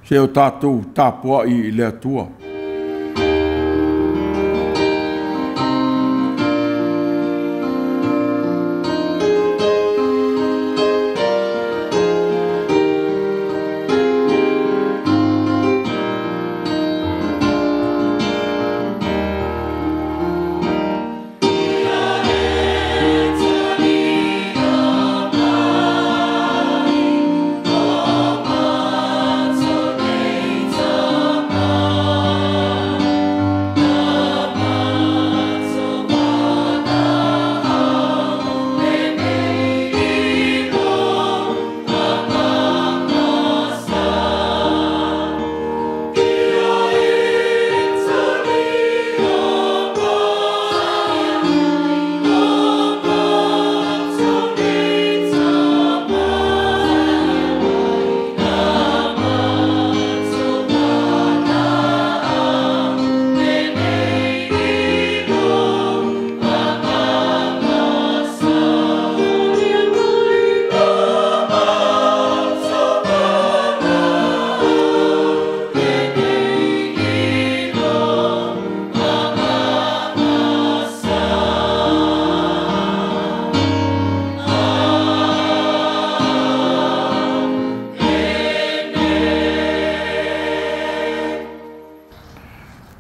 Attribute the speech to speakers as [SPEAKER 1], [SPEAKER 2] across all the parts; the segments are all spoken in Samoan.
[SPEAKER 1] Se o tatou tapuai i le Atua.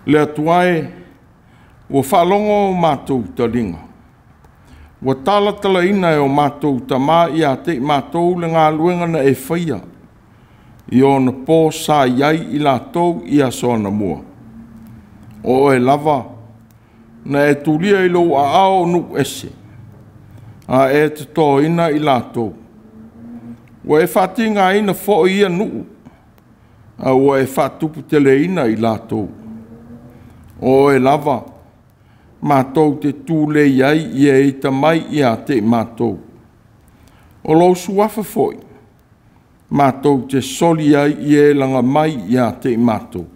[SPEAKER 1] Le Atua e, ua faalogo o matou taliga, ua talatalaina e o matou tama ia te i matou le galuega na e faia, i ona po sa i ai i latou i aso anamua. O oe lava, na e tulia i lou aao o nuu ese, a e totoina i latou. Ua e faatigaina foi ia nuu, a ua e faatuputeleina i latou. O oe lava, matou te tulei ai ia e ita mai ia te i matou. O lou suafa foi, matou te soli ai ia e laga mai ia te i matou.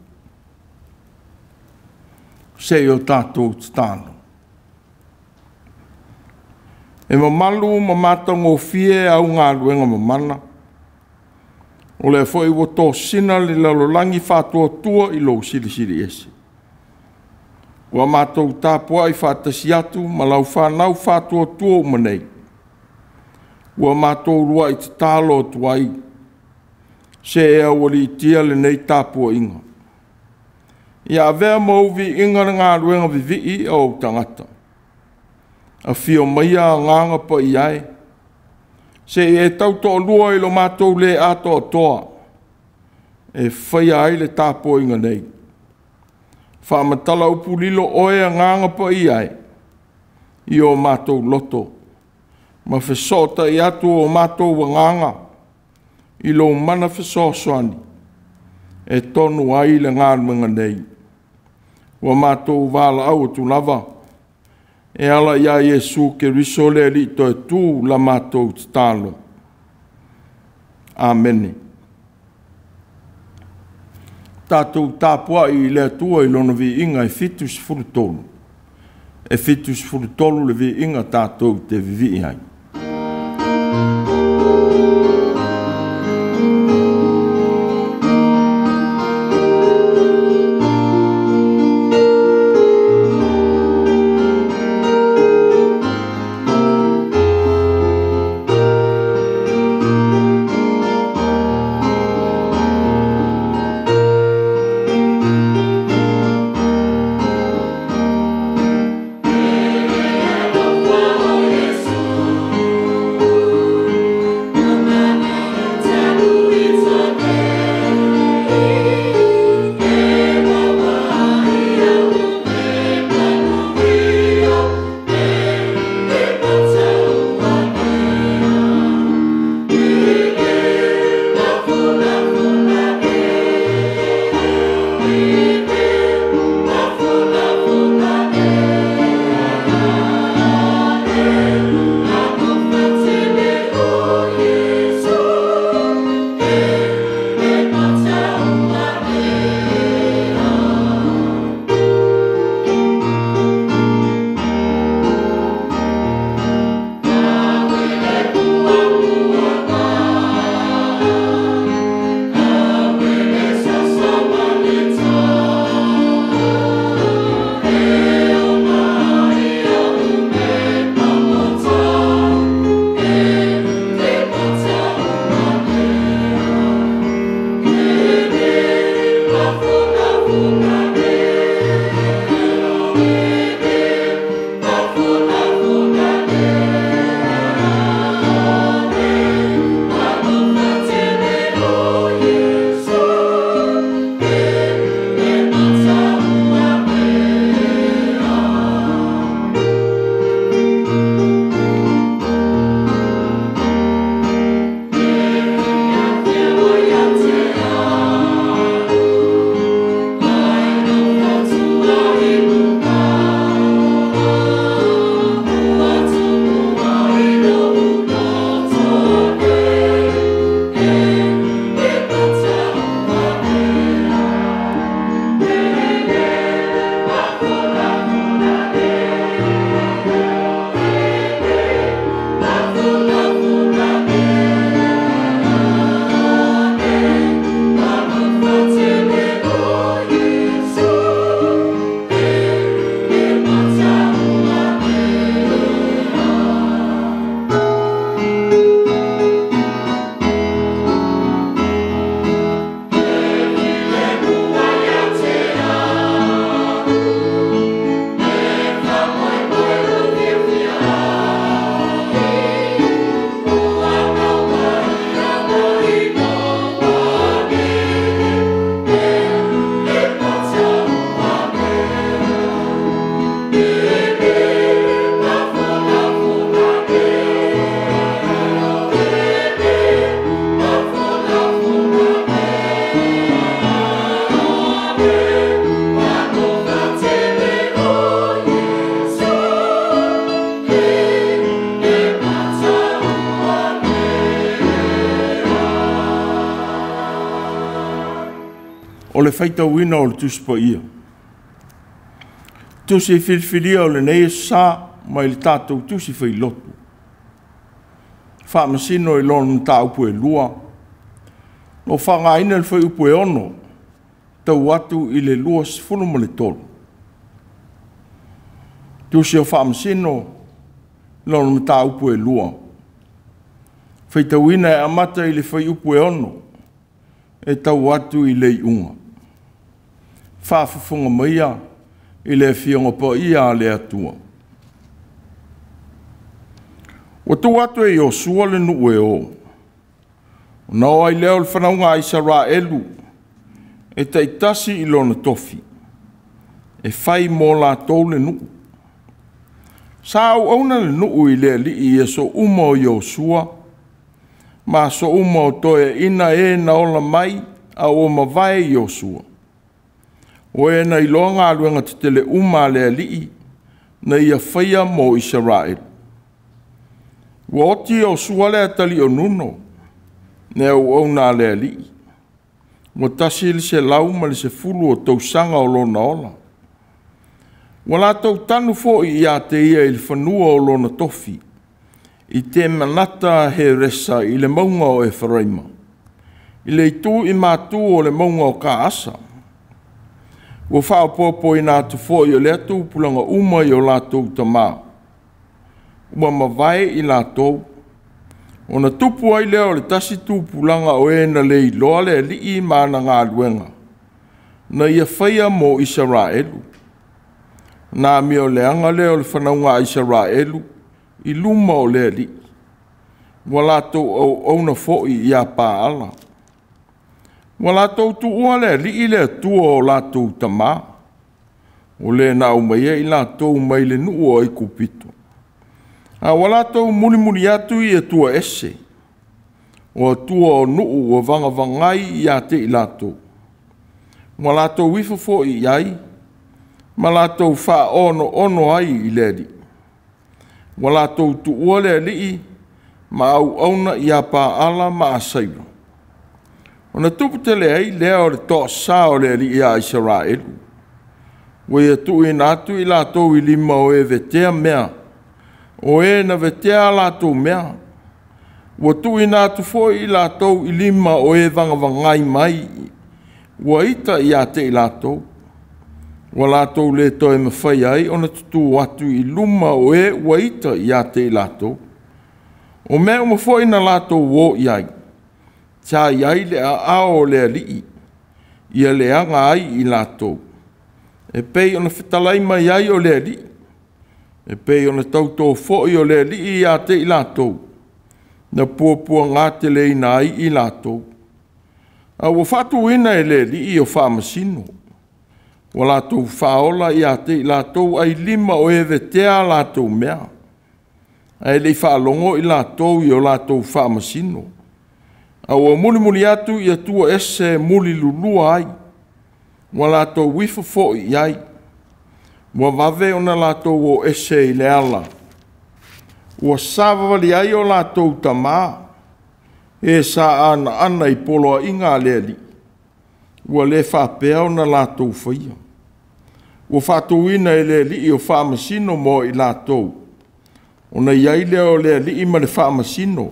[SPEAKER 1] Se i o tatou tatalo. E mamalu ma matagofie au galuega mamana, o lea foi ua tosina le lalolagi faatuatua i lou silisili ese. Ua matou tapuai faatasi atu ma lau fanau faatuatua uma nei. Ua matou luai tatalo atu ai, se e aualiitia lenei tapuaiga. Ia avea ma ou viiga le galuega vivii a ou tagata. Afio maia agaga paia e, se i e tautoalua i lo matou le atoatoa, e faia ai le tapuaiga nei. Faamatala upu lilo oe agaga paia e, i o matou loto, ma fesootai atu o matou agaga i lou mana fesoasoani, e tonu ai le galuega nei. Ua matou valaau atu lava, e ala ia Iesu Keriso le Alii toe tu la matou tatalo. Amene. Tatou tapuai i le Atua i lona viiga e 73. E 73 le viiga tatou te vivii ai.
[SPEAKER 2] Yes.
[SPEAKER 1] o le faitauina o le Tusi Paia. Tusi filifilia o lenei aso sa mai le tatou Tusi Failotu. Faamasino i lona mataupu e 2, o faaaogaina le fuaiupu e 6 tau atu i le 23. Tusi o Faamasino, lona mataupu e 2. Faitauina e amata i le fuaiupu e 6 e tau atu i le iuga. Faafofoga maia i le Afioga Paia a le Atua. Ua tuu atu e Iosua le nuu e o, ona o ai lea o le fanauga a Isaraelu e taitasi i lona tofi, e fai mo latou le nuu. Sa auauna le nuu i le Alii i aso uma o Iosua, ma aso uma o toeaiina e na ola mai a ua mavae Iosua. O e na iloa galuega tetele uma a le Alii na ia faia mo Isaraelu. Ua oti Iosua le atalii o Nuno, le auauna a le Alii, ua 110 o tausaga o lona ola. Ua latou tanu foi ia te ia i le fanua o lona tofi, i Temanata Heresa i le mauga o Eferaima, i le itu i matu o le mauga o Kaasa. Ua faaopoopoina atu foi o lea tupulaga uma i o latou tama, ua mavae i latou, ona tupu ai lea o le tasi tupulaga o e na le iloa le Alii ma ana galuega, na ia faia mo Isaraelu. Na amioleaga lea o le fanauga a Isaraelu i luma o le Alii, ua latou auauna foi ia Paala. Ua latou tuua le Alii le Atua o latou tama, o le na aumaia i latou mai le nuu o Aikupito, a ua latou mulimuli atu i Atua ese, o Atua o nuu ua vagavagai ia te i latou. Ua latou ifo foi i ai, ma latou faaonoono ai i le Alii. Ua latou tuua le Alii ma auauna ia Paala ma Asaira. Ona tupu tele ai lea o le toasa o le Alii ia Isaraelu. Ua ia tuuina atu i latou i lima o e vetea mea, o e na vetea a latou mea. Ua tuuina atu foi i latou i lima o e vagavagai mai, ua ita ia te i latou. Ua latou le toe mafai ai ona tutu atu i luma o e ua ita ia te i latou. O mea uma foi na latou o i ai, sa i ai le aao o le Alii, ia leaga ai i latou, e pei ona fetalai mai ai o le Alii, e pei ona tautō foi o le Alii ia te i latou, na puapuagateleina ai i latou. A ua faatuina e le Alii o faamasino, ua latou faaola ia te i latou ai lima o e vetea a latou mea, ae le i faalogo i latou i o latou faamasino, a ua mulimuli atu i Atua ese mulilulua ai, ua latou ifo foi i ai, ua vave ona latou o ese i le ala, ua savavali ai o latou tama, e sa anaana i poloaiga a le Alii, ua le faapea ona latou faia. Ua faatuina e le Alii o faamasino mo i latou, ona i ai lea o le Alii ma le faamasino,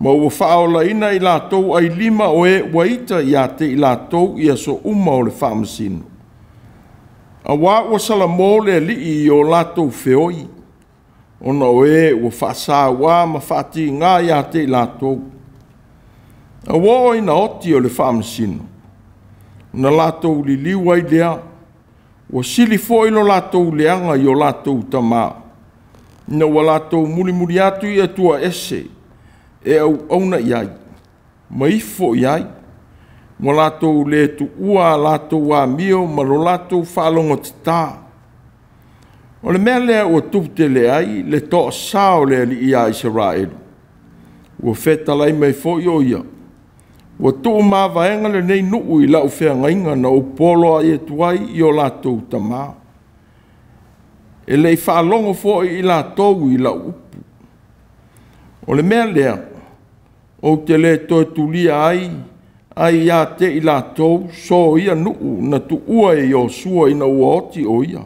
[SPEAKER 1] ma ua faaolaina i latou ai lima o e ua ita ia te i latou i aso uma o le faamasino. Auā ua salamo le Alii i o latou feoi, ona o e ua faasauā ma faatigā ia te i latou. A ua oo ina oti o le faamasino, na latou liliu ai lea, ua sili foi lo latou leaga i o latou tama, ina ua latou mulimuli atu i Atua ese e auauna i ai, ma ifo i ai, ua latou le tuua a latou amio ma lo latou faalogotatā. O le mea lea ua tupu tele ai le toasa o le Alii ia Isaraelu, ua fetalai mai foi o ia, ua tuumavaega lenei nuu i lau feagaiga na ou poloai atu ai i o latou tama. E le i faalogo foi i latou i lau upu. O le mea lea, ou te le toe tulia ai Ai ia te i latou so ia nuu na tuua e Iosua ina ua oti o ia,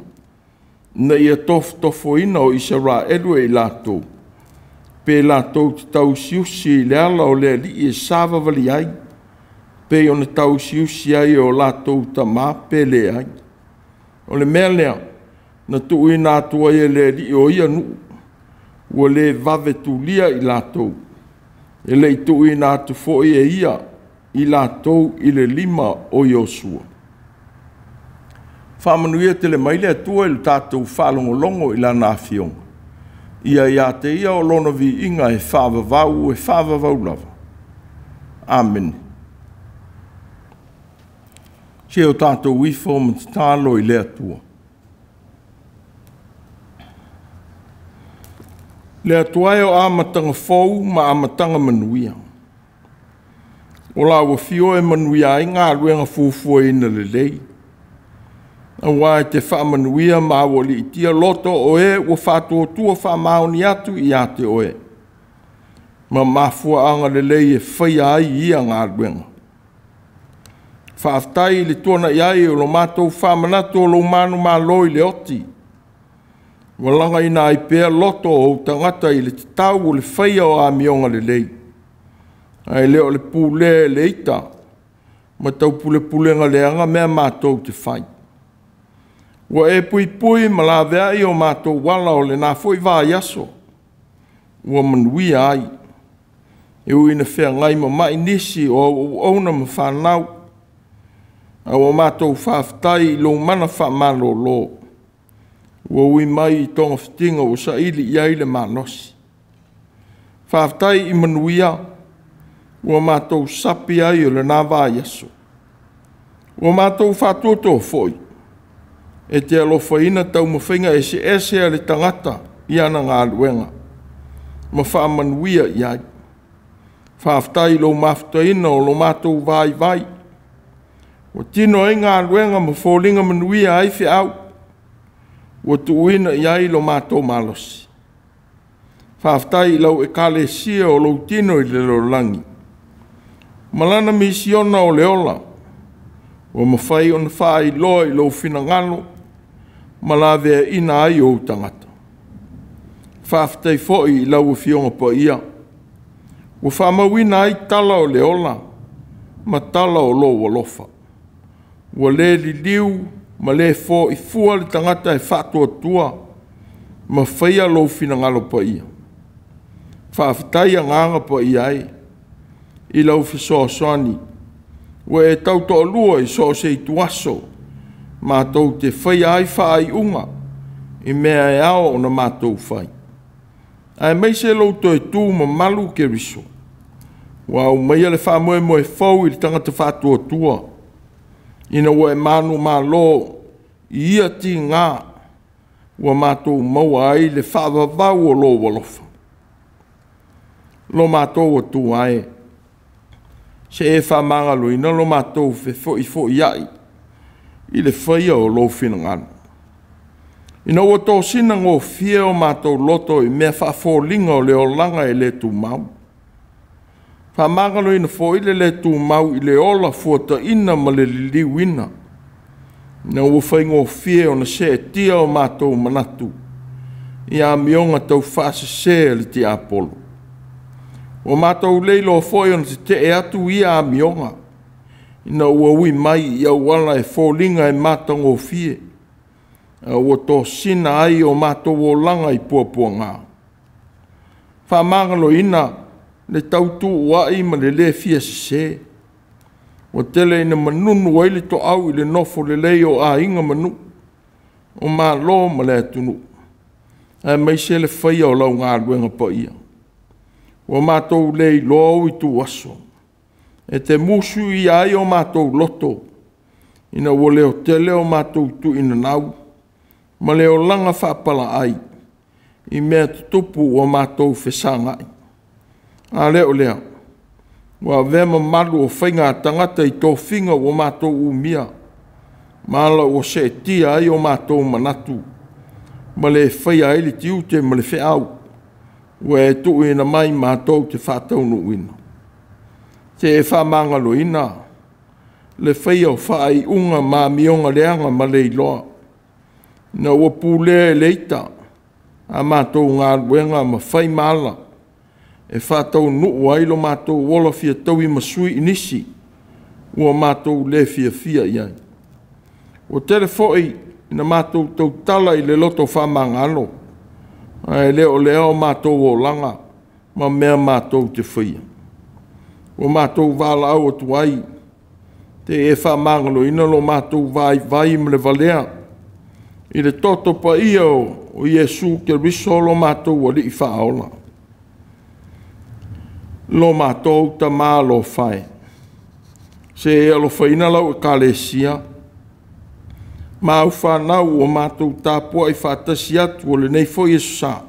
[SPEAKER 1] ina ia tofotofoina o Isaraelu e i latou, pe latou te tausiusi i le ala o le Alii e savavali ai, pei ona tausiusi ai e o latou tamā pe leai. O le mea lea na tuuina atu ai e le Alii o ia nuu, ua le vave tulia i latou, e le i tuuina atu foi e ia i latou i le lima o Iosua. Faamanuia tele mai le Atua i le tatou faalogologo i Lana Afioga. Ia ia te Ia o Lona viiga e faavavau e faavavau lava. Amene. Se o tatou ifo ma tatalo i le Atua. Le Atua e o amataga fou ma amataga manuia. O lau afio e manuia ai galuega fuafuaina lelei, aua e te faamanuia ma aualiitia loto o e ua faatuatua faamaoni atu ia te oe, ma mafuaaga lelei e faia ai ia galuega. Faafetai i le tuanai ai o lo matou faamanatu o lou manumalo i le oti, ua lagaina ai pea loto o ou tagata i le tatau o le faia o amioga lelei, ae le o le pulea e le ita ma taupulepulega leaga mea matou te fai. Ua e puipui ma laveai o matou ala o lena foi vaiaso, ua manuia ai, e ui ina feagai ma mai nisi o au auauna ma fanau, a ua matou faafetai i lou mana faamalolo, ua ui mai i togafitiga ua saili i ai le malosi. Faafetai i manuia ua matou sapi ai o lena vaiaso. Ua matou faatuatua foi e te alofaina taumafaiga eseese a le tagata i ana galuega ma faamanuia i ai. Faafetai i lou mafutaina o lo matou vaivai, ua tino ai galuega ma foliga manuia ai feau, ua tuuina i ai lo matou malosi. Faafetai i lau Ekalesia o lou tino i le lalolagi, ma lana misiona o le ola, ua mafai ona faailoa i lou finagalo ma laveaina ai ou tagata. Faafetai foi i lau Afioga Paia, ua faamauina ai tala o le ola ma tala o lou alofa. Ua le liliu ma le foifua le tagata e faatuatua ma faia lou finagalo paia. Faafetai agaga paia ai i lau fesoasoani, ua e tautoalua i so o se ituaso matou te faia ai faaiuga i mea e ao ona matou fai. Aemaise lou toe tu mamalu Keriso, ua aumaia le faamoemoe fou i le tagata faatuatua, ina ua e manumalo i ia tiga ua matou maua ai le faavavau o lou alofa. Lo matou Atua e, se e faamagaloina lo matou fefoifoiai i le faia o lou finagalo, ina ua tosina gofie o matou loto i mea faafoliga o le olaga e le tumau. Faamagaloina foi le le tumau i le ola fuataina ma le liliuina, ina ua faigofie ona seetia o matou manatu i amioga taufaasese a le tiapolo. Ua matou le iloa foi ona tetee atu ia amioga, ina ua ui mai i auala e foliga e matagofie, a ua tosina ai o matou olaga i puapuaga. Faamagaloina le tautuua'i ma le le fia sese, ua tele ina manunu ai le toau i le nofo lelei o aiga ma nuu, o Malo ma le atunuu, aemaise le faia o lau galuega paia. Ua matou le iloa ou ituaso, e te musuia ai o matou loto, ina ua leotele o matou tuinanau ma le olaga faapalaai i mea tutupu ua matou fesagai. A le o lea, ua avea mamalu o faiga tagata i tofiga ua matou umia, ma ala ua seetia ai o matou manatu, ma le faia ai le tiute ma le feau ua e tuuina mai matou te faataunuuina. Se e faamagaloina le faia o faaiuga ma amioga leaga ma leiloa, ina ua pulea e le ita a matou galuega ma fai ma ala e faataunuu ai lo matou ola fia taui ma sui i nisi ua matou le fiafia i ai. Ua tele foi ina matou tautala i le loto faamagalo, ae le o lea o matou olaga ma mea matou te faia. Ua matou valaau atu ai, se i e faamagaloina lo matou vaivai ma le valea i le toto paia o Iesu Keriso lo matou Alii Faaola. Lo matou Tama alofa e, se i e alofaina lau Ekalesia ma au fanau ua matou tapuai faatasi atu o lenei foi aso sa,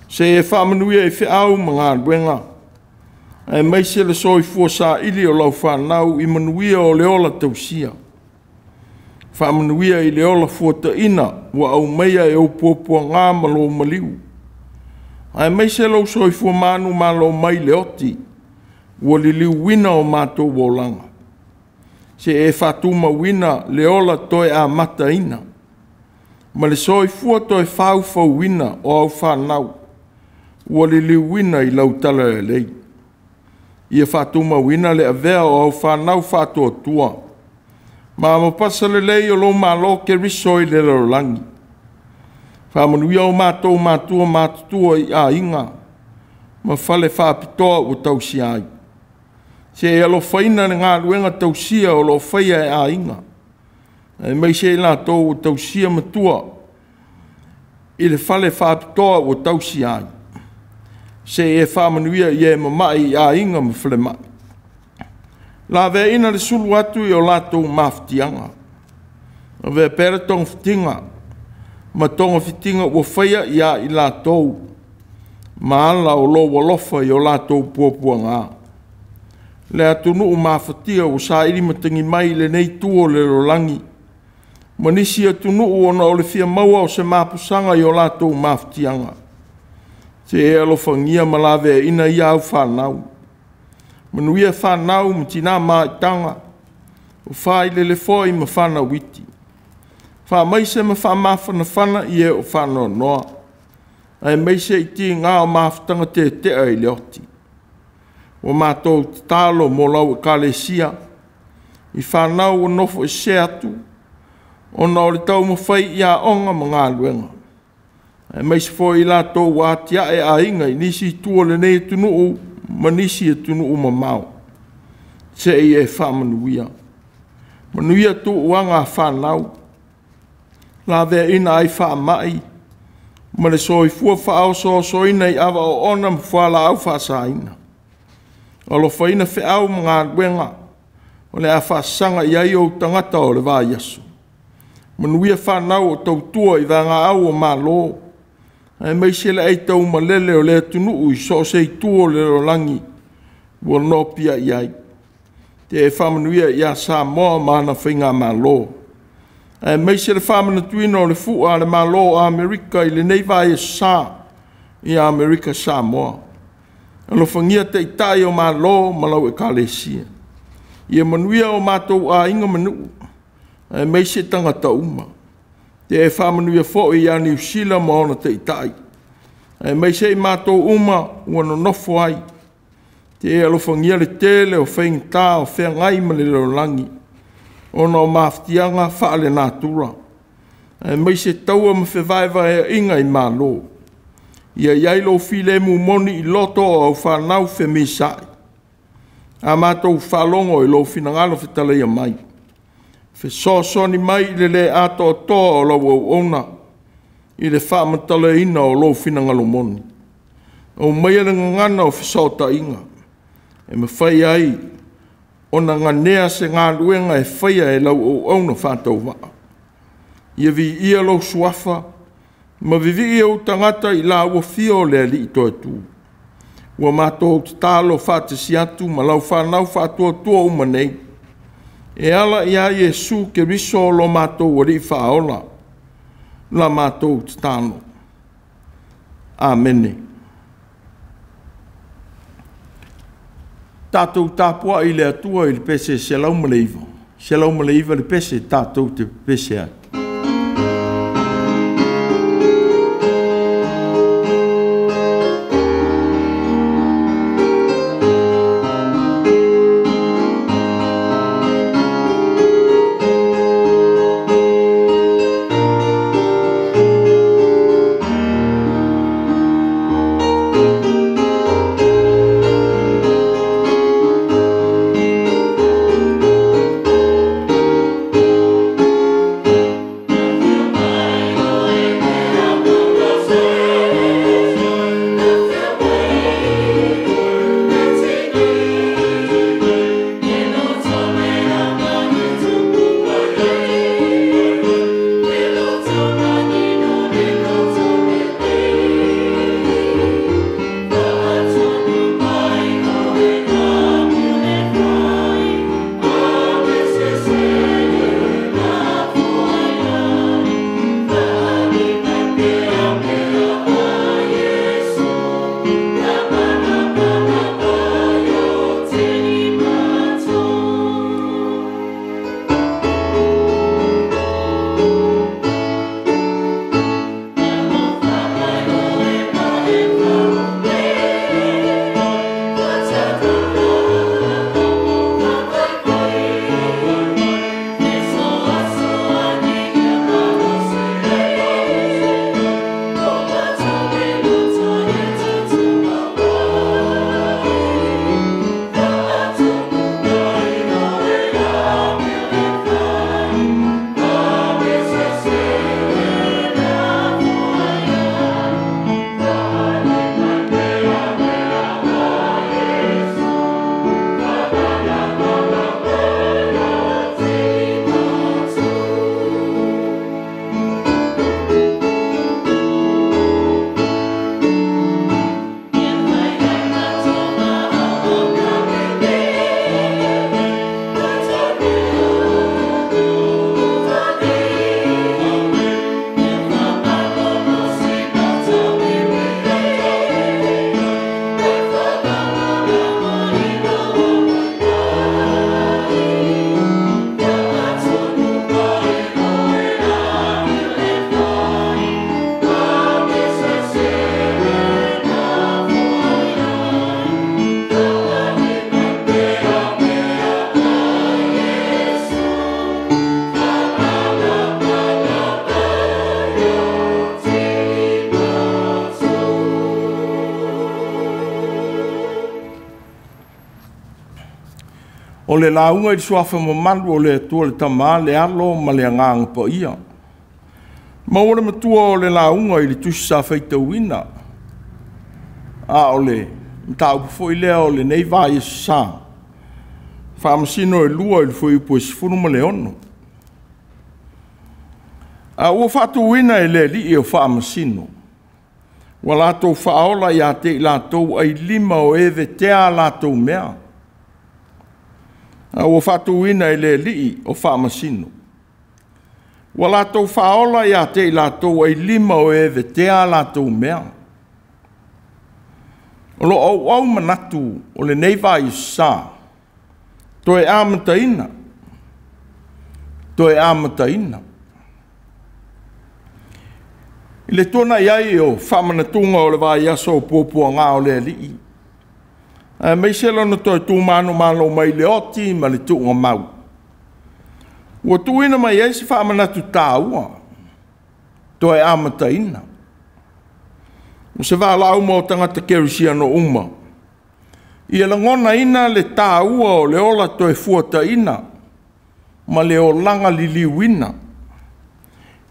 [SPEAKER 1] se i e faamanuia i feau ma galuega, aemaise le soifua saili o lau fanau i manuia o le ola tausia. Faamanuia i le ola fuataina ua aumaia e ou puapuaga ma lou maliu, aemaise lou soifua manumalo mai le oti ua liliuina o matou olaga, se i e faatumauina le ola toe amataina ma le soifua toe faufauina o au fanau ua liliuina i lau talalelei. Ia faatumauina le avea o au fanau faatuatua ma avapasa lelei o lou Malo Keriso i le lalolagi. Faamanuia o matou matua matutua i aiga ma fale faapitoa ua tausia ai. Se i alofaina le galuega tausia o lo o faia e aiga, aemaise i latou ua tausia matua i le fale faapitoa ua tausia ai. Se i e faamanuia i e mamai i aiga ma falemai. Laveaina le sulu atu i o latou mafatiaga. Avea pea le togafitiga ma togafitiga ua faia ia i latou ma ala o lou alofa i o latou puapuaga. Le atunuu mafatia ua saili matagi mai i lenei itu o le lalolagi ma nisi atunuu ona o le fia maua o se mapusaga i o latou mafatiaga. Se e alofagia ma laveaina ia au fanau. Manuia fanau ma tina maitaga, o failele foi ma fanau iti. Faamaise ma faamafanafana i e o faanoanoa, aemaise i tiga o mafutaga tetea i le oti. Ua matou tatalo mo lau Ekalesia i fanau ua nofo ese atu ona o le taumafai i aoga ma galuega, aemaise foi i latou ua atiae aiga i nisi itu o lenei atunuu ma nisi atunuu mamao. Se i e faamanuia. Manuia tuuaga a fanau, laveaina ai faamai ma le soifua faaosoosoina i ava oona ma fualaau faasaina. Alofaina feau ma galuega o le a faasaga i ai ou tagata o le vaiaso. Manuia fanau o tautua i vaegaau o Malo, aemaise le aitaumalele o le atunuu i so o se itu o le lalolagi ua nopiai ai. Te e faamanuia ia Samoa ma ana faigamalo, aemaise le faamanatuina o le fua a le Malo o Amerika i lenei vaiaso sa i Amerika Samoa. Alofagia Taitai o Malo ma lau Ekalesia. Ia manuia o matou aiga ma nuu, aemaise tagata uma. Te e faamanuia foi ia Niu Sila ma ona taitai, aemaise i matou uma ua nonofo ai. Te e alofagia le tele o faigata o feagai ma le lalolagi, ona o mafatiaga faalenatura, aemaise taua ma fevaevaeaiga i Malo. Ia i ai lou filemu moni i loto o au fanau femisaai. A matou faalogo i lou finagalo fetalaia mai, fesoasoani mai i le le atoatoa o lau auauna i le faamatalaina o lou finagalo moni. Aumaia le gagana o fesootaiga e mafai ai ona ganea se galuega e faia e lau auauna faatauvaa. Ia viia lou suafa ma vivii ou tagata i laua fia o le Alii Toetu. Ua matou tatalo faatasi atu ma lau fanau faatuatua uma nei, e ala ia Iesu Keriso lo matou Alii Faaola, la matou tatalo. Amene. Tatou tapuai i le Atua i le pese 109, 109 le pese tatou te pese ai. O le lauga i le suafa mamalu o le Atua le Tama, le Alo ma le Agaga Paia. Maua le matua o le lauga i le tusi sa faitauina, a o le mataupu foi lea o lenei vaiaso sa, Faamasino e 2 i le fuaiupu e 16. A ua faatuina e le Alii o Faamasino, ua latou faaola ia te i latou ailima o e vetea a latou mea. A ua faatuina e le Alii o Faamasino, ua latou faaola ia te i latou ailima o e vetea a latou mea. O lo o auau manatu o lenei vaiaso sa, toe amataina, toe amataina. I le tuanai ai o faamanatuga o le vaiaso o puapuaga o le Alii, aemaise lona toe tumanumalo mai le oti ma le tuugamau, ua tuuina mai ai se faamanatu taua, toe amataina. O se valaau mo tagata kerisiano uma, ia lagonaina le taua o le ola toe fuataina ma le olaga liliuina,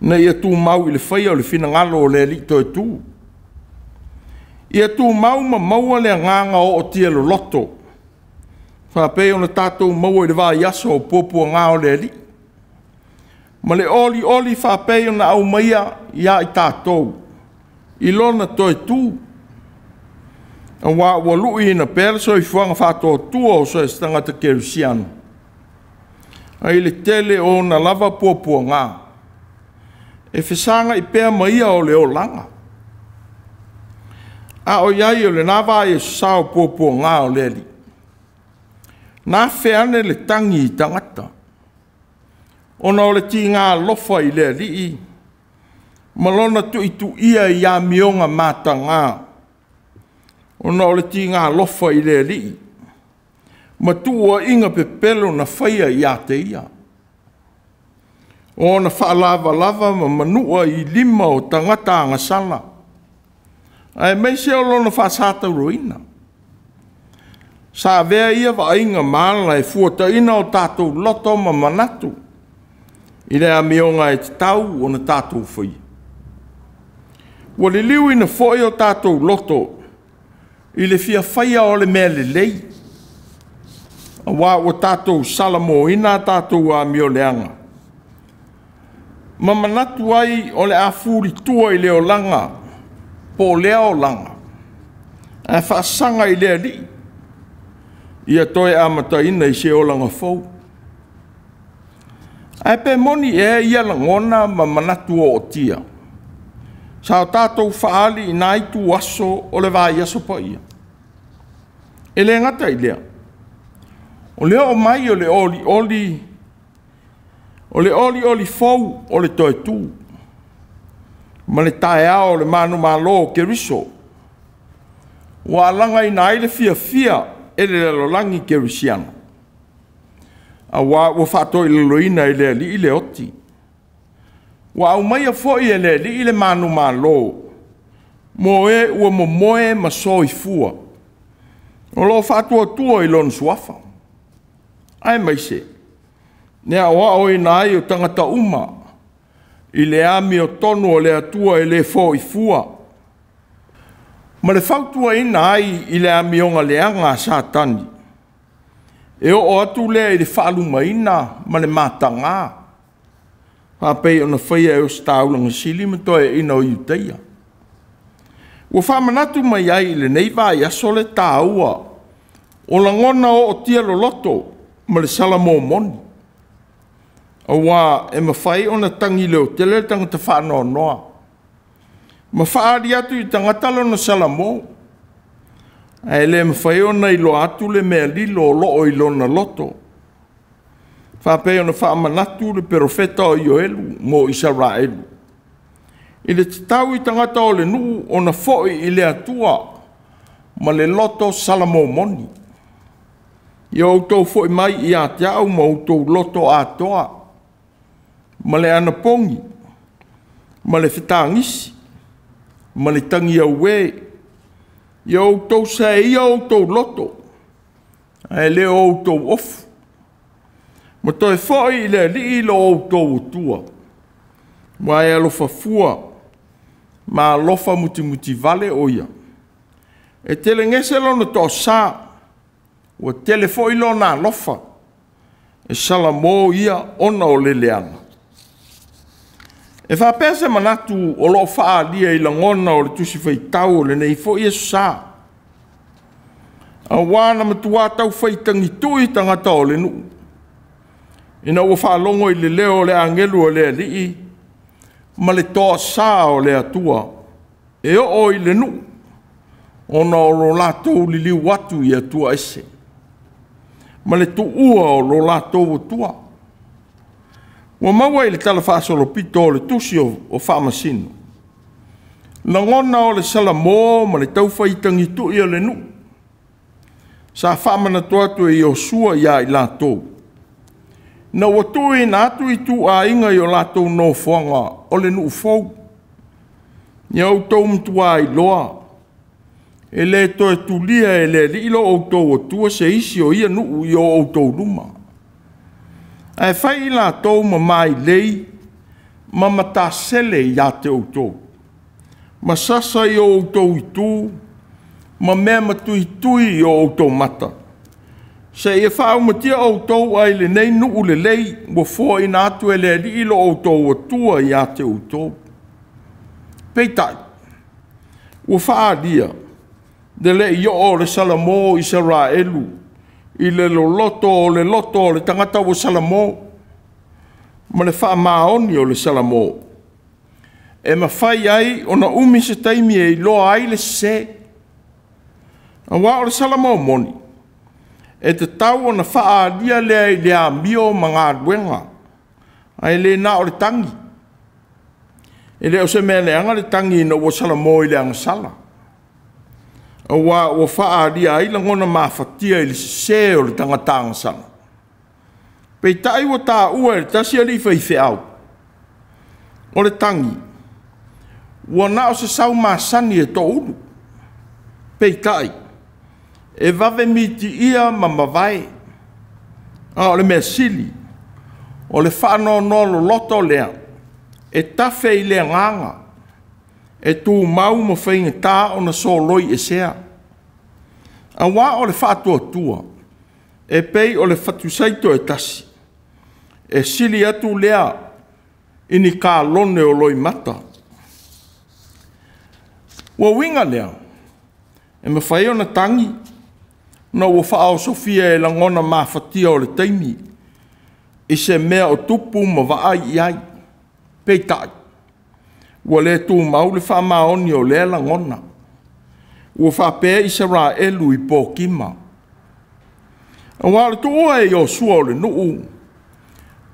[SPEAKER 1] ina ia tumau i le faia o le finagalo o le Alii toe tu. Ia tumau ma maua le agaga o ootia loloto, faapei ona tatou maua i le vaiaso o puapuaga o le Alii, ma le olioli faapei ona aumaia ia i tatou i lona toe tu, aua ua luiina pea le soifuaga faatoatua o so o se tagata kerisiano, ai le tele o ona lava puapuaga, e fesagai pea ma ia o le olaga. A o i ai o lena vaiaso sa o puapuaga o le Alii, Na afe ane le tagi i tagata, ona o le tiga alofa i le Alii, ma lona tuituia i amioga mataga, ona o le tiga alofa i le Alii, ma tuuaiga pepelo na faia ia te ia. O ona faalavalava ma manua i lima o tagata agasala, aemaise o lona faasatauroina. Sa avea ia vaaiga ma ala e fuataina o tatou loto ma manatu i le amioga e tatau ona tatou faia. Ua liliuina foi o tatou loto i le fia faia o le mea lelei, aua ua tatou salamoina a tatou amioleaga, ma manatu ai o le a fulitua i le olaga po o lea olaga, ae faasaga i le Alii, ia toe amataina i se olaga fou. Ae pe moni ea ia lagona ma manatu ootia sa o tatou faaali i na ituaso o le vaiaso paia? E le gata i lea, o le oo mai o le olioli, o le olioli fou o le toe tu, ma le taeao o le manumalo o Keriso, ua alagaina ai le fiafia e le lalolagi kerisiano, aua ua faatoilaloina e le Alii le oti. Ua aumaia foi e le Alii le manumalo mo e ua momoe ma soifua, o lo o faatuatua i lona suafa, aemaise le aoaoina ai o tagata uma i le amiotonu o le Atua e le foifua, ma le fautuaina ai i le amioga leaga a Satani, e oo atu lea i le faalumaina ma le mataga, faapei ona faia e Ositaulaga sili ma toeaiina o Iutaia. Ua faamanatu mai ai i lenei vaiaso le taua o lagona ootia loloto ma le salamo moni, aua e mafai ona tagi leotele le tagata faanoanoa ma faaali atu i tagata lona salamo, ae le mafai ona iloa atu le mea lilo o loo i lona loto, faapei ona faamanatu le perofeta o Ioelu mo Isaraelu, i le tatau i tagata o le nuu ona foi i le Atua ma le loto salamo moni. Ia outou foi mai ia te au ma outou loto atoa, ma le anapogi, ma le fetagisi, ma le tagiauē. Ia outou saeia outou loto, ae le o outou ofu, ma toe foi i le Alii lo outou Atua, aua e alofa fua ma alofa mutimutivale o ia. E telegese lona toasa, ua tele foi lona alofa, e salamo ia ona o le leaga. E faapea se manatu o loo faaalia i lagona o le tusi faitau o lenei foi Aso Sa, aua na matua taufaitagitui tagata o le nuu, ina ua faalogo i le leo o le agelu o le Alii ma le toasa o le Atua e oo i le nuu, ona o lo latou liliu atu i Atua ese, ma le tuua o lo latou Atua. Ua maua i le tala faasolopito o le tusi o Faamasino lagona o le salamo ma le taufaitagitui o le nuu, sa faamanatu atu e Iosua ia i latou, ina ua tuuina atu ituaiga i o latou nofoaga o le nuu fou. Ia outou matua iloa, e le toe tulia e le Alii lo outou Atua se isi o ia nuu i o outou luma, ae fai i latou ma mailei ma matasele ia te outou, ma sasa i o outou itu, ma mea matuitui i o outou mata, seia faaumatia outou ai lenei nuu lelei ua foaina atu e le Alii lo outou Atua ia te outou. Peitai, ua faalia le le i oo o le salamo o Isaraelu i le loloto o le loto o le tagata ua salamo, ma le faamaoni o le salamo, e mafai ai ona umi se taimi e iloa ai le sese. Aua o le salamo moni, E tatau ona faaalia lea i le amio ma galuega, ae le na o le tagi. E le o se mea leaga le tagi ina ua salamo i le agasala, aua ua faaalia ai lagona mafatia i le sese o le tagata agasala. Peitai ua taua e le tasi alii faifeau, o le tagi ua na o se sau masani e toulu. Peitai, e vave mitiia ma mavae, a o le mea sili, o le faanoanoa loloto lea e tafe i le agaga, e tumau ma faigata ona soloi esea. Aua o le faatuatua, e pei o le fatusaito e tasi, e sili atu lea i ni kalone o loimata. Ua uiga lea, e mafai ona tagi ona ua faaosofia e lagona mafatia o le taimi i se mea o tupu ma vaai i ai. Peitai, ua le tumau le faamaoni o lea lagona. Ua faapea Isaraelu i Pokima. Aua o le tuua e Iosua o le nuu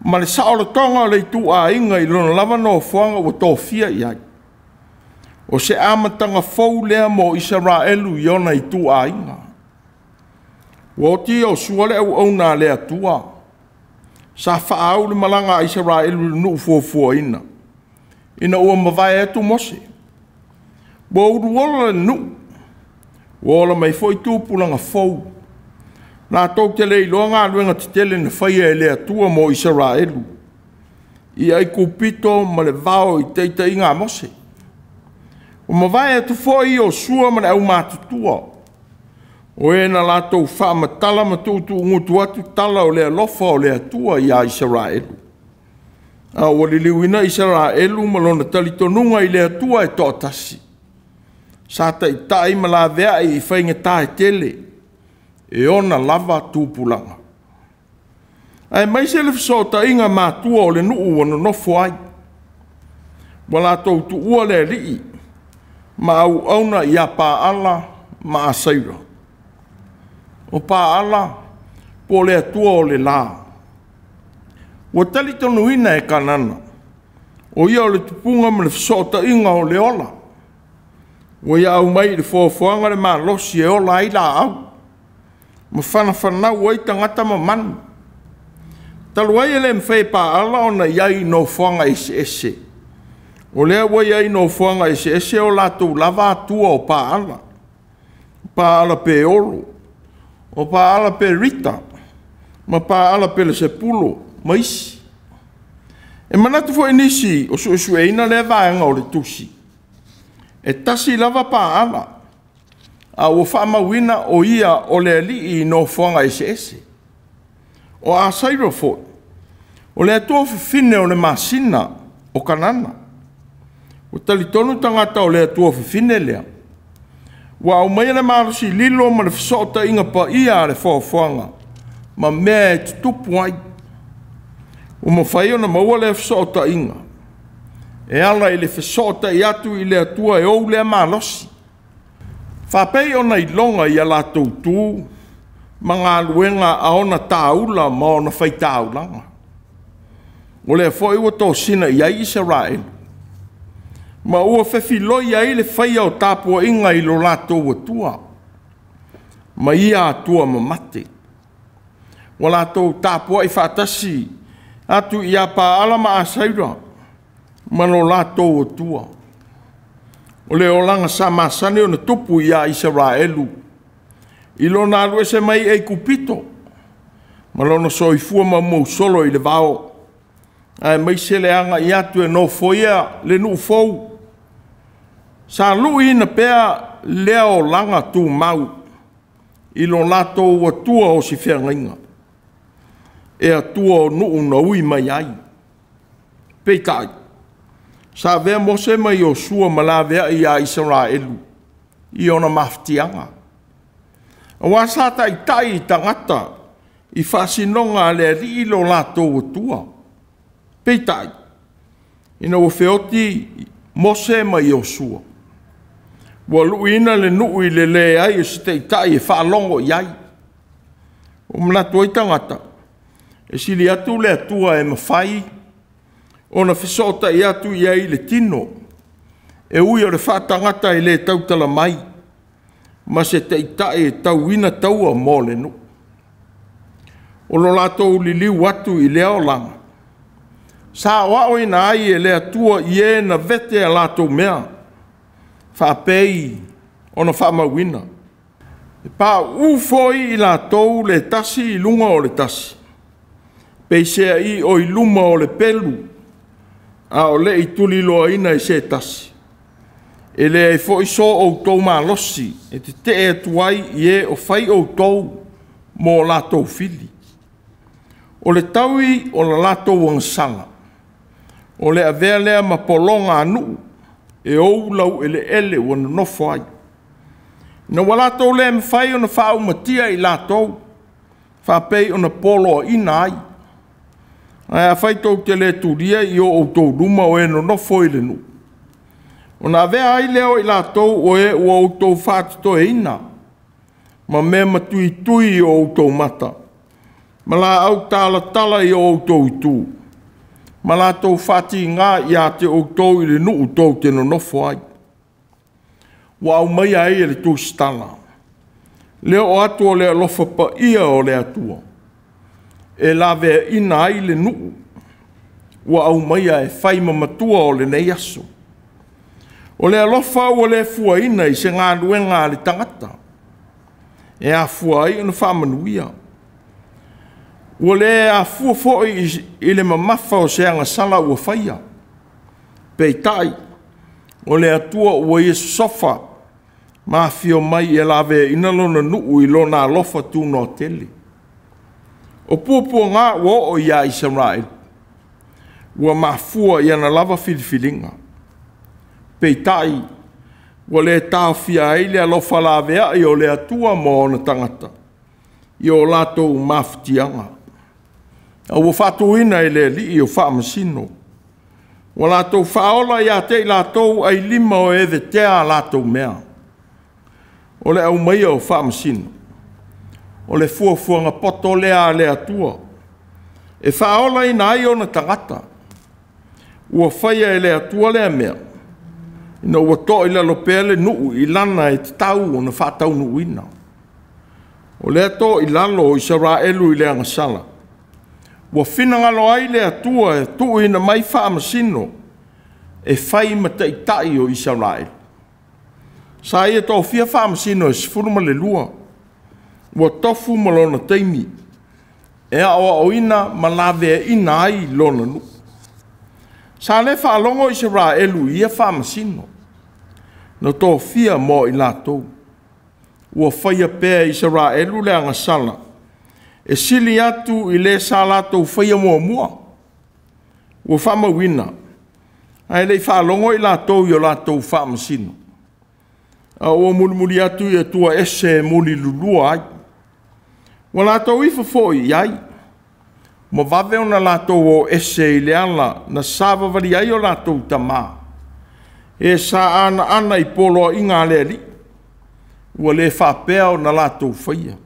[SPEAKER 1] ma le saolotoga o le ituaiga i lona lava nofoaga ua tofia i ai. O se amataga fou lea mo Isaraelu i ona ituaiga. Ua oti Iosua le auauna a le Atua, sa faaau le malaga a Isaraelu i le nuu fuafuaina, ina ua mavae atu Mose. Ua uluola le nuu, ua ola mai foi tupulaga fou, latou te le iloa galuega tetele na faia e le Atua mo Isaraelu, i Aikupito ma le vao i taitaiga a Mose. Ua mavae atu foi Iosua ma le aumatutua, o e na latou faamatala ma tuutuugutu atu tala o le alofa o le Atua ia Isaraelu. A ua liliuina Isaraelu ma lona talitonuga i le Atua e toatasi, sa taitai ma laveai i faigata e tele, e ona lava tupulaga. Aemaise le fesootaiga matua o le nuu ua nonofo ai, ua latou tuua le alii ma auauna ia Paala ma Asaira. O Paala po o le Atua o le la. Ua talitonuina e Kanana, o ia o le tupuga ma le fesootaiga o le ola. Ua ia aumai i le foafoaga le malosi e ola ai laau, ma fanafanau ai tagata ma manu. Talu ai e le mafai e Paala ona i ai i nofoaga eseese, o lea ua i ai i nofoaga eseese o latou lava atua o Paala, Paala Peolo, o Paala Perita, ma Paala Pelesepulo, ma isi. E manatu foi nisi o suesueina lea vaega o le tusi, e tasi lava Paala, a ua faamauina o ia o le alii i nofoaga eseese. O Asairo foi, o le atua fafine o le masina o Kanana. Ua talitonu tagata o le atua fafine lea, ua aumaia le malosi lilo ma le fesootaiga paia a le foafoaga ma mea e tutupu ai. Ua mafai ona maua lea fesootaiga e ala i le fesootai atu i le Atua e ou lea malosi. Faapei ona iloga i a latou tu ma galuega a ona taula ma ona faitaulaga. O lea foi ua tosina i ai Isaraelu, ma ua fefiloi ai le faia o tapuaiga i lo latou Atua, ma ia Atua mamate. Ua latou tapuai faatasi atu ia Paala ma Asaira ma lo latou Atua. O le olaga sa masani ona tupu ia Isaraelu i lona alu ese mai Aikupito ma lona soifua maumausolo i le vao, aemaise le agai atu e nofoia le nuu fou. Sa luiina pea lea olaga tumau i lo latou Atua o si feagaiga, e Atua o nuu na ui mai ai. Peitai, sa avea Mose ma Iosua ma laveai ia Isaraelu i ona mafatiaga. Aua sa taitai i tagata i faasinoga a le alii lo latou Atua. Peitai, ina ua feoti Mose ma Iosua, ua luiina le nuu i le leai o se taitai e faalogo i ai. Ua manatu ai tagata, e sili atu le Atua e mafai ona fesootai atu i ai i le tino, e ui o le faatagata e le tautala mai, ma se taitai e tauina taua mo le nuu. O lo latou liliu atu i lea olaga, sa aoaoina ai e le Atua i e na vete a latou mea, faapei ona faamauina. E pauu foi i latou le tasi i luga o le tasi, peiseai o i luma o le pelu, a o le i tuliloaina e se tasi. E leai foi so outou malosi e tetee atu ai i e o fai outou mo latou fili. O le taui o la latou agasala, o le avea lea ma pologanuu e ou laueleele ua nonofo ai, ina ua latou le mafai ona faaumatia i latou, faapei ona poloaiina ai. Ae afai tou te le tulia i o outou luma o e nonofo i le nuu, ona avea ai lea o i latou o e ua outou faatotoeina, ma mea matuitui i o outou mata, ma laau talatala i o outou itu, ma latou faatiga ia te outou i le nuu tou te nonofo ai. Ua aumaia ai e le tusitala le oo atu o le alofa paia o le Atua e laveaina ai le nuu ua aumaia e fai ma matua o lenei aso. O le alofa ua le fuaina i se galuega a le tagata e afua ai ona faamanuia. Ua le afua foi i le mamafa o se agasala ua faia. Peitai, o le Atua ua ia sosofa ma afio mai ia laveaina lona nuu i lona alofa tunoa tele. O puapuaga ua oo ia Isaraelu, ua mafua i ana lava filifiliga. Peitai, ua le taofia ai le alofa laveai o le Atua ma ona tagata i o latou mafatiaga, a ua faatuina e le Alii o faamasino. Ua latou faaola ia te i latou ailima o e vetea a latou mea. O le aumaia o faamasino, o le fuafuaga poto lea a le Atua, e faaolaina ai ona tagata. Ua faia e le Atua lea mea, ina ua toa i lalo pea le nuu i lana e tatau ona faataunuuina. O lea toa i lalo o Isaraelu i le agasala, ua finagalo ai le Atua e tuuina mai faamasino e fai ma taitai o Isaraelu. Sa ia tofia faamasino e 12, ua tofu ma lona taimi e aoaoina ma laveaina ai lona nuu. Sa le faalogo Isaraelu i ia faamasino na tofia mo i latou. Ua faia pea e Isaraelu le agasala e sili atu i le sa latou faia muamua. Ua faamauina, ae le i faalogo i latou i o latou faamasino, a ua mulimuli atu i Atua ese e mulilulua ai. Ua latou ifo foi i ai, ma vave ona latou o ese i le ala na savavali ai o latou tamā, e sa anaana i poloaiga a le Alii, ua le faapea ona latou faia.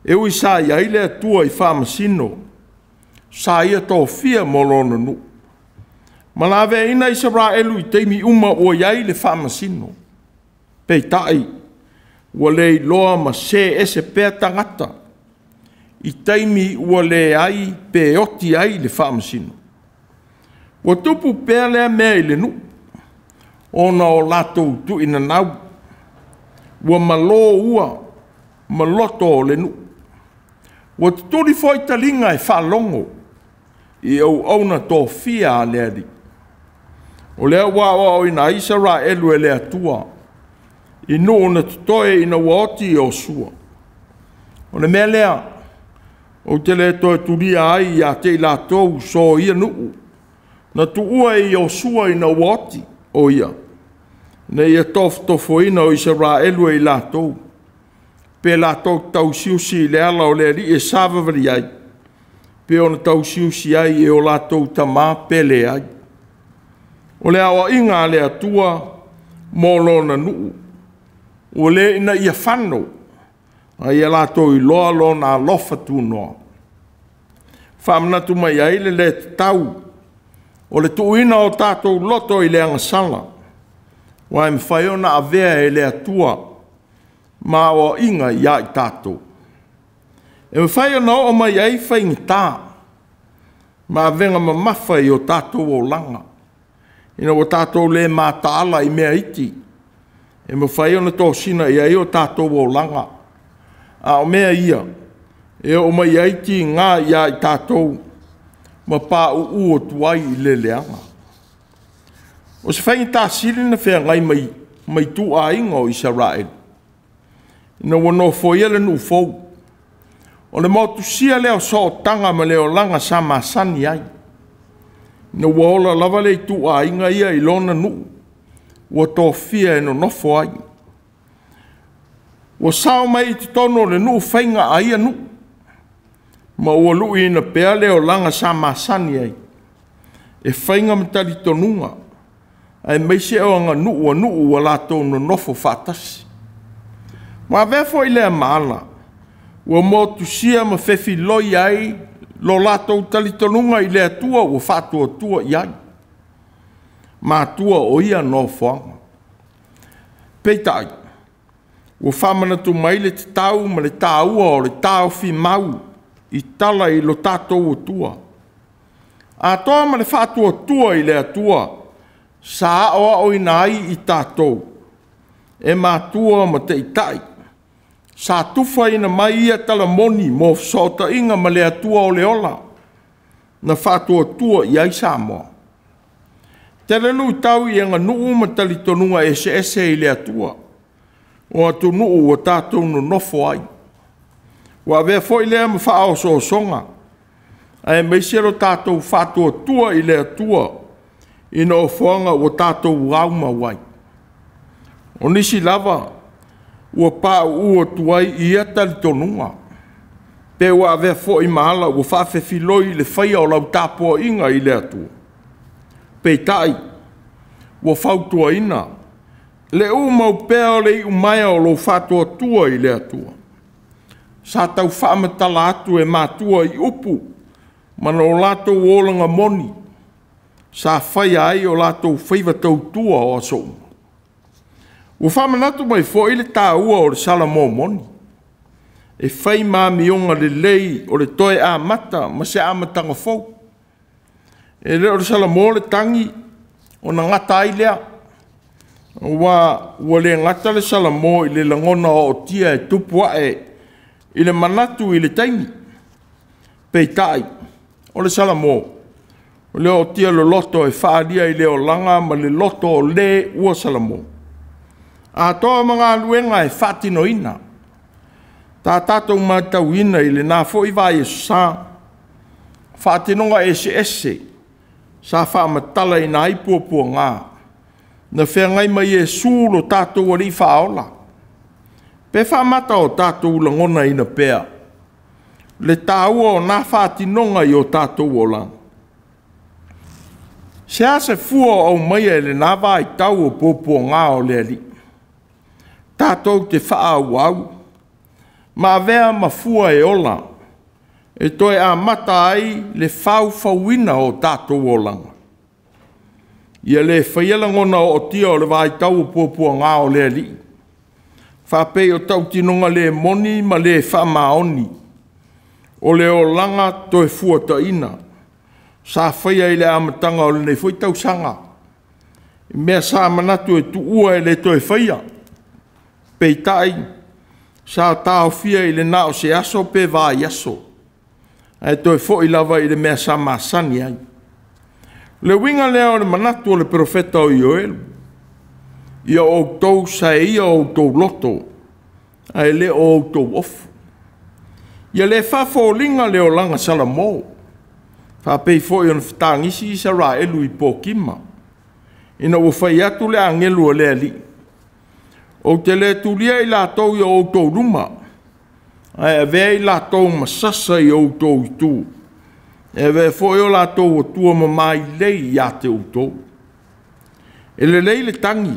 [SPEAKER 1] E ui sa i ai le Atua i faamasino, sa ia tofia mo lona nuu, ma laveaina Isaraelu i taimi uma ua i ai le faamasino. Peitai, ua le iloa ma se ese pea tagata i taimi ua leai pe oti ai le faamasino. Ua tupu pea lea mea i le nuu, ona o latou tuinanau, ua malo ua ma loto o le nuu. Ua tutuli foi taliga e faalogo i auauna tofia a le Alii. O lea ua aoaoina ai Isaraelu e le Atua i nuu na totoe ina ua oti Iosua. O le mea lea ou te le toe tulia ai ia te i latou soia nuu na tuua e Iosua ina ua oti o ia, ina ia tofotofoina o Isaraelu e i latou, pe latou tausiusi i le ala o le Alii e savavali ai, pe ona tausiusi ai e o latou tamā pe leai. O le aoaiga a le Atua mo lona nuu, ua le ina ia fano, A ia latou iloa lona alofa tunoa. Faamanatu mai ai le lē tatau o le tuuina o tatou loto i le agasala, aua e mafai ona avea e le Atua ma aoaiga ia i tatou. E mafai ona oo mai ai faigata ma avega mamafa i o tatou olaga, ina ua tatou le mataala i mea iti e mafai ona tosina i ai o tatou olaga. A o mea ia e oo mai ai tiga ia i tatou ma pauu atu ai i le leaga. O se faigata sili ona feagai ma ituaiga o Isaraelu ina ua nofoia le nuu fou. O le motusia lea o sootaga ma le olaga sa masani ai, ina ua ola lava le ituaiga ia i lona nuu ua tofia e nonofo ai. Ua sao mai i totonu o le nuu faiga a ia nuu, ma ua luiina pea le olaga sa masani ai, e faiga ma talitonuga, aemaise o aganuu a nuu ua latou nonofo faatasi. Ua avea foi lea ma ala ua motusia ma fefiloi ai lo latou talitonuga i le Atua ua faatuatua i ai matua o ia nofoaga. Peitai, ua faamanatu mai le tatau ma le taua o le taofi mau i tala i lo tatou Atua, atoa ma le faatuatua i le Atua sa aoaoina ai i tatou e matua ma taitai, sa tufaina mai ia talamoni mo fesootaiga ma le Atua o le ola na faatuatua i ai Samoa. Tele luitau i aganuu ma talitonuga eseese i le Atua o atunuu ua tatou nonofo ai. Ua avea foi lea ma faaosoosoga, aemaise lo tatou faatuatua i le Atua i nofoaga ua tatou aumau ai. O nisi lava ua pauu atu ai i ia talitonuga, pe ua avea foi ma ala ua faafefiloi i le faia o lau tapuaiga i le Atua. Peitai, ua fautuaina le umau pea o le iumaea o lou faatuatua i le Atua. Sa tau faamatala atu e matua i upu ma lo latou olaga moni sa faia ai o latou faiva tautua o aso uma. Ua faamanatu mai foi le taua o le Salamo moni, e fai ma amioga lelei o le toe amata ma se amataga fou. E le o le Salamo le tagi ona gata ai lea, ua le gata le Salamo i le lagona ootia e tupu ae i le manatu i le taimi. Peitai, o le Salamo, o le ootia loloto e faaalia i le olaga ma le loto o le ua Salamo. Atoa ma galuega e faatinoina. Ta tatou matauina i lena foi vaiaso sa, faatinoga eseese sa faamatalaina ai puapuaga na feagai ma Iesu lo tatou Alii Faaola. Pe faamata o tatou lagonaina pea le taua o na faatinoga i o tatou olaga. Se a se fua o aumaia i lena vaitau o puapuaga o le Alii, tatou te faaauau ma avea ma fua e ola e toe amata ai le faufauina o tatou olaga. Ia le faia lagona ootia o le vaitau o puapuaga o le Alii, faapei o tautinoga le moni ma le faamaoni, o le olaga toe fuataina sa faia i le amataga o lenei foi tausaga, i mea sa manatu e tuua e le toe faia, peitai sa taofia i le na o se aso pe vaiaso, ae toe foi lava i le mea sa masani ai. O le uiga lea o le manatu o le profeta o Ioelu, ia outou saeia o outou loto, ae le o outou ofu. Ia le faafoliga le olaga Salamo, faapei foi ona fetagisi Isaraelu i Pokima, ina ua fai atu le agelu a le Alii, ou te le tulia i latou i o outou luma, ae avea i latou ma sasa i outou itu, e avea foi o latou atua ma mailei ia te outou. E lelei le tagi,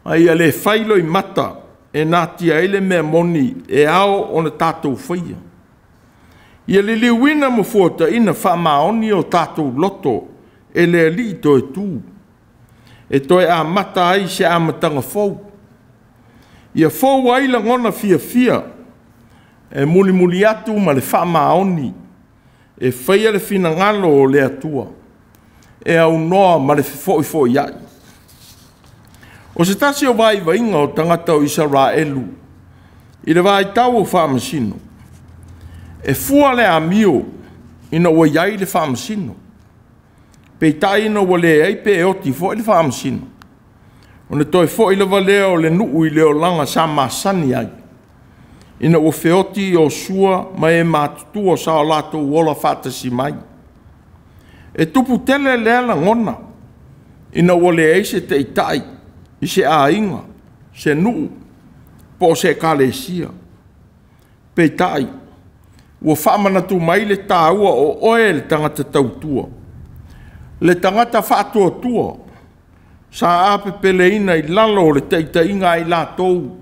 [SPEAKER 1] a ia le fai loimata e natia ai le mea moni e ao ona tatou faia. Ia liliuina ma fuataina faamaoni o tatou loto e le Alii toe tu, e toe amata ai se amataga fou. Ia fou ai lagona fiafia e mulimuli atu ma le faamaoni e faia le finagalo o le Atua e aunoa ma le fefoifoiai. O se tasi o vaivaiga o tagata o Isaraelu i le vaitau o faamasino, e fua le amio ina ua i ai le faamasino, peitai ina ua leai pe oti foi le faamasino, ona toe foi lava lea o le nuu i le olaga sa masani ai, ina ua feoti Iosua ma e matutua sa o latou ola faatasi mai. E tupu tele lea lagona ina ua leai se taitai i se aiga, se nuu po o se ekalesia. Peitai, ua faamanatu mai le taua o oe le tagata tautua, le tagata faatuatua sa apepeleina i lalo o le taitaiga a i latou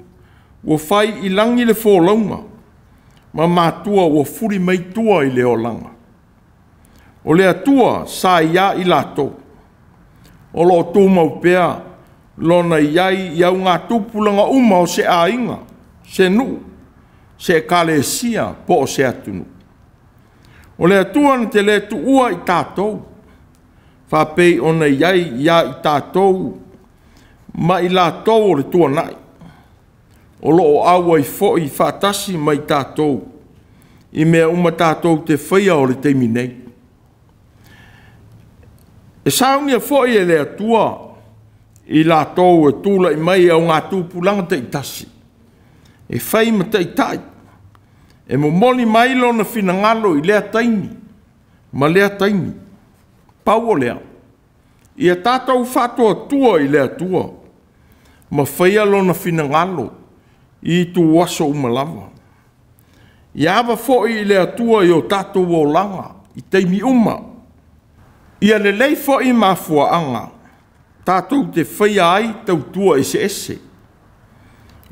[SPEAKER 1] ua fai i lagi le folauga ma matua ua fuli mai tua i le olaga. O le Atua sa ia i latou, o lo o tumau pea lona i ai i augatupulaga uma o se aiga, se nuu, se ekalesia po o se atunuu. O le Atua na te le tuua i tatou, faapei ona i ai ia i tatou ma i latou o le tuanai, o lo o auai foi faatasi ma i tatou i mea uma tatou te faia o le taimi nei. E saunia foi e le Atua i latou e tulai mai i augatupulaga taitasi, e fai ma taitai, e momoli mai lona finagalo i lea taimi ma lea taimi. Pau o lea, ia tatou faatuatua i le Atua ma faia lona finagalo i ituaso uma lava. Ia ava foi i le Atua i o tatou olaga i taimi uma. Ia lelei foi mafuaaga tatou te faia ai tautua eseese,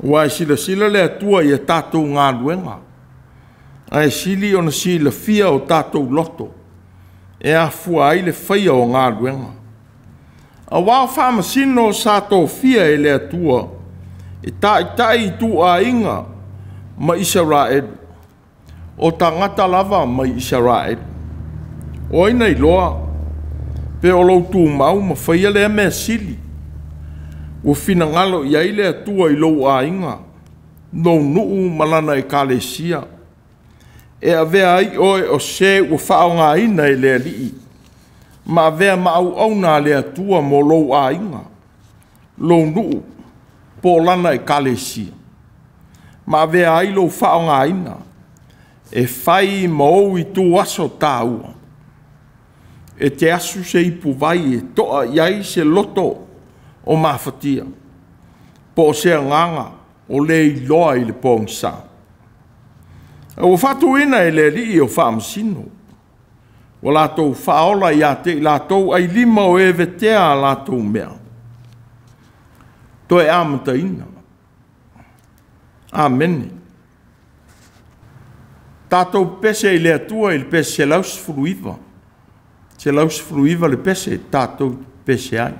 [SPEAKER 1] aua e silasila le Atua i a tatou galuega, ae sili ona silafia o tatou loto e afua ai le faia o galuega. Aua o faamasino sa tofia e le Atua e taitai ituaiga ma Isaraelu, o tagata lava mai Isaraelu. O ai na iloa pe o lou tumau ma faia lea mea sili, ua finagalo i ai le Atua i lou aiga, lou nuu ma lana ekalesia, e avea ai oe o se ua faaaogaina e le Alii, ma avea ma auauna a le Atua mo lou aiga, lou nuu po o lana ekalesia, ma avea ai lou faaaogaina e fai ma ou ituaso taua. E te asu se ipuvai e toa i ai se loto o mafatia, po o se agaga o le iloa i le pogisa. Ua faatuina e le Alii o faamasino, ua latou faaola ia te i latou ai lima o e vetea a latou mea. Toe amataina. Amene. Tatou pese i le Atua i le pese 119. 119 le pese tatou pese ai.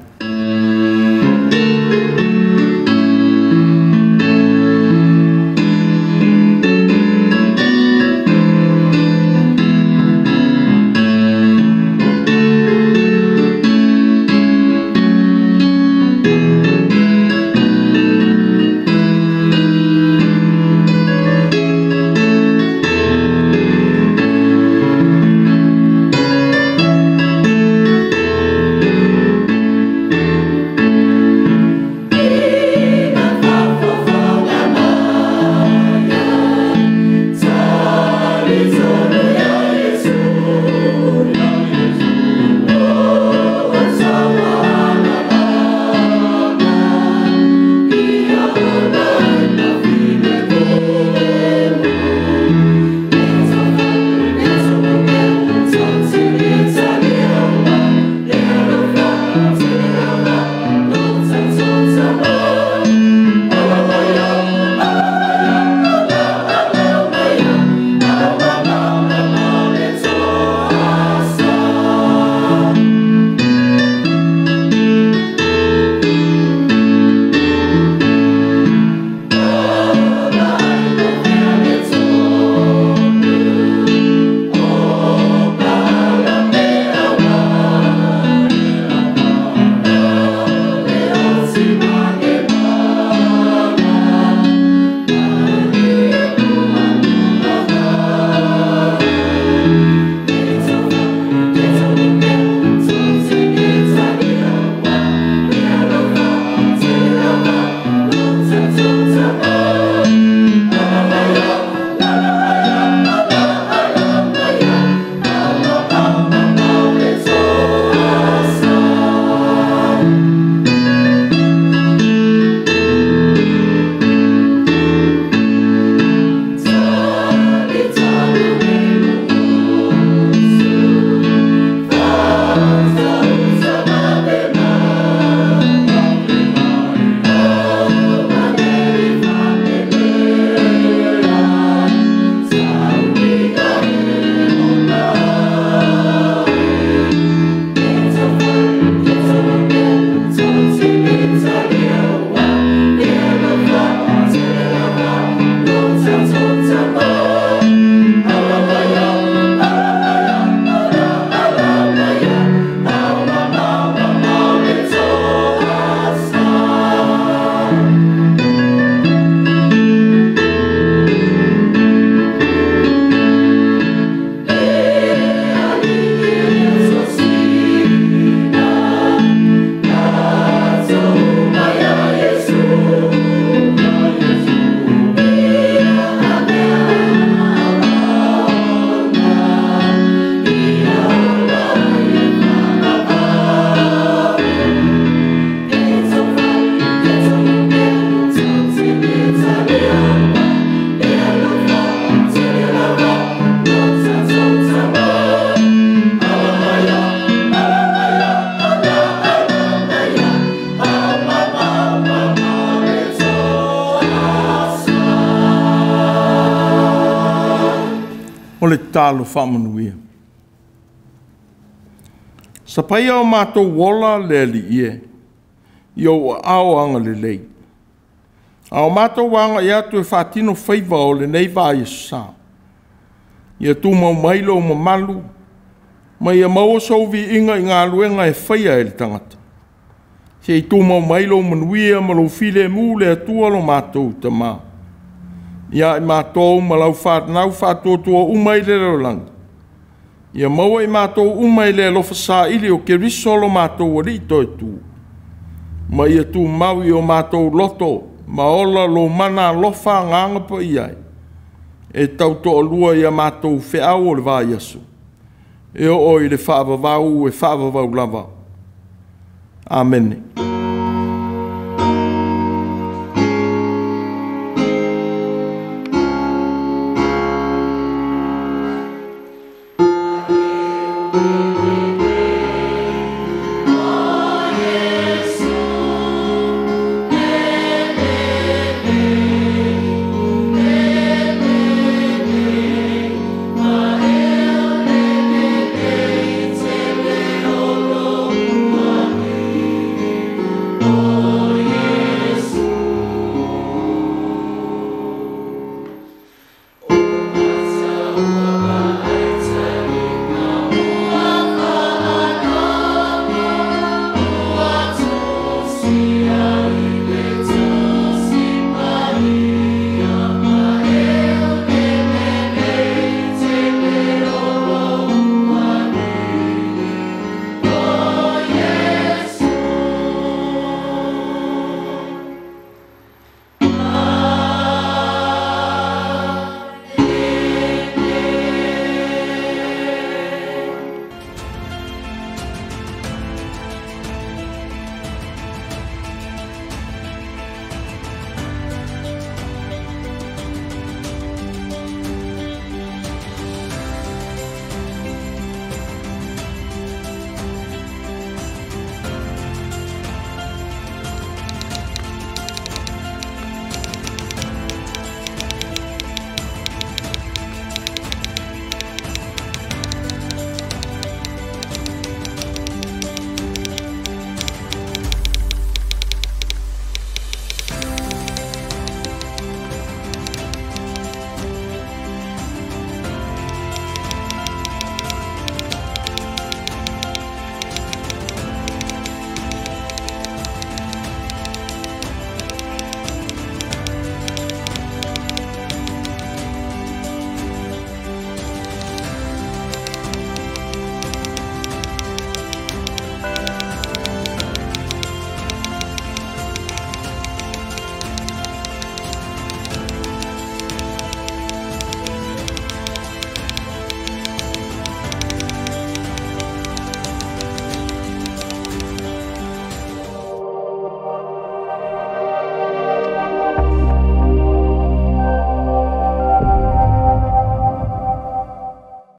[SPEAKER 1] O le tatalo faamanuia. Sapaia o matou ola le Alii e, i ou aao agalelei. A o matou agai atu e faatino faiva o lenei vaiaso sa, ia tumau mai lou mamalu, ma ia maua sou viiga i galuega e faia e le tagata. Se i tumau mai lou manuia ma lou filemu le Atua lo matou Tama. Ia i matou ma lau fanau faatuatua uma i le lalolagi, ia maua i matou uma i le alofa saili o Keriso lo matou Alii toetu, ma ia tumau i o matou loto ma ola lou mana alofa agaga paia e tautoalua i a matou feau o le vaiaso, e oo i le faavavau e faavavau lava. Amene.